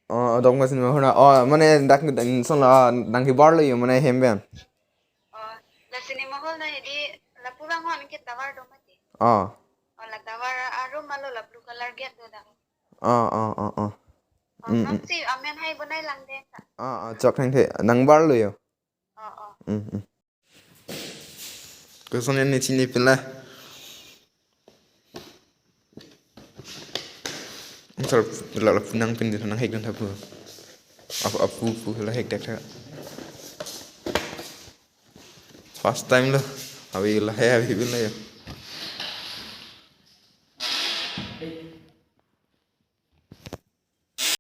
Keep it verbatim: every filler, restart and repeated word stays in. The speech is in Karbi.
Oh, dong ma cinema hall na. Oh, mane dak, dak son la nang hibar lo yo, mane hem pen. Oh, la cinema hall na hedi la pulang hon ke tower do mati. Oh. Oh, la tower arum alo la blue color gate do dak. Oh, oh, oh, oh. Oh, mm, mm. Nang si amen hai bonai lang de sa. Oh, oh, chok hang the nang bar lo yo. Oh, oh. Mm, mm. Koson ne chini pila. Sir, la la punang pin nang hek dan thapu. Apu apu pu la hek dak tha. First time lo. Abi la hai abi bin la ya.